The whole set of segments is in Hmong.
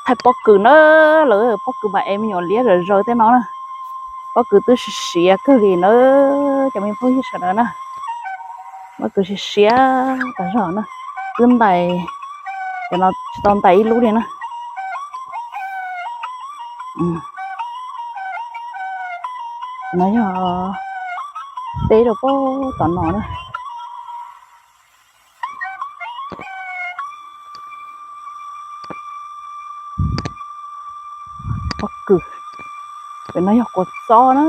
Thaij pob kws na, lawv pob kws mas es me nyuam liab zom zaws tej no na. Pob kws twb siav siav kawg li na, cov me phooj ywg sawv daws na. Pob kws siav siav tas zog na, twb ntais, cov no tsis tau ntais ib lub li na. No yog teb rau pob tom no na. Pob kws, pem no yog kua txob na.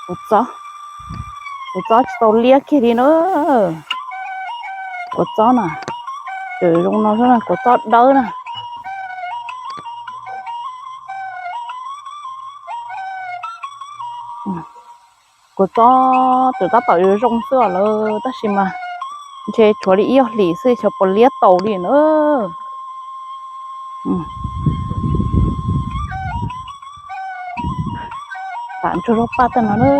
Kua txob, kua txob tsis tau liab kiag li na. Kua txob na, tseem zoo no xwb na, kua txob dawb na. Kua txob tseem tab tom yuav zoo xwb os lawm, tab sis mas ntshe tshuav li ib ob hlis xwb xyov puas liab tau li na. Tam ntsuag zaub paj tej no na.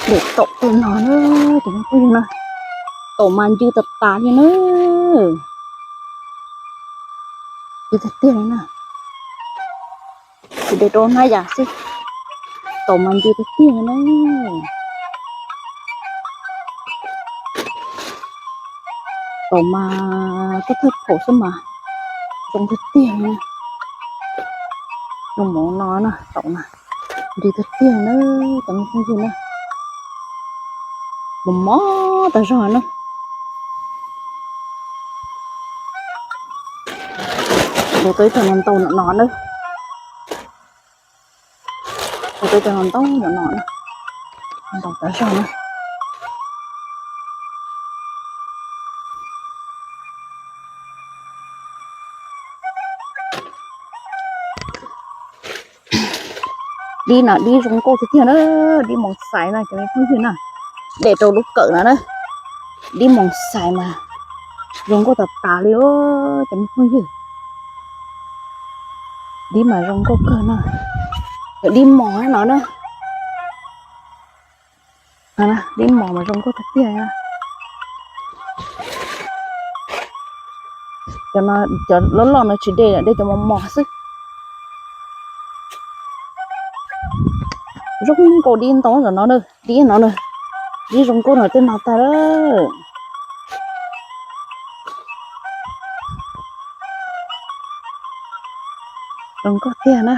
Dem taum tej no na, tus me phooj ywg na, taum mas ncw tas tas li na. Ncw tiag tiag li na. Tsis de rau hnab yas xwb, taum mas ncw tiag tiag li na. Taum mas thawj thawj phaum xwb mas zoo tiag tiag li na. Zoo mov no na, taum na, ncw tiag tiag na, cov me phooj ywg na. Mos mos tas zog na. Tus teb cov no ntau no no na. Tus teb cov no ntau no no na. Ntau tas zog na. Dib no dib zoo nkauj tiag tiag na, dib mos xais na cov me phooj ywg na. Dem rau lub kawm no na, dib mos xais mas zoo nkauj tas tas li cov me phooj ywg. Dib mas zoo nkauj kawg na, cov dib mos no na. Dib mos mas zoo nkauj tiag tiag. Cov loj loj no tsis de, de cov mos mos xwb. Zoo nkauj dib ntau tam no na, dib no na, dib zoo nkauj no tej no tag lawm. Zoo nkauj tiag na.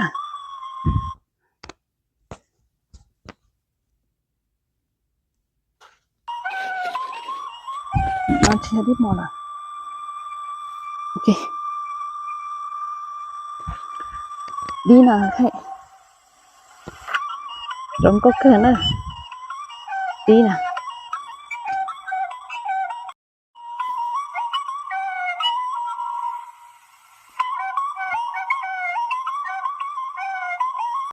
No tsis yog dib mos lawm. Dib no, zoo nkauj kawg na. Dib na.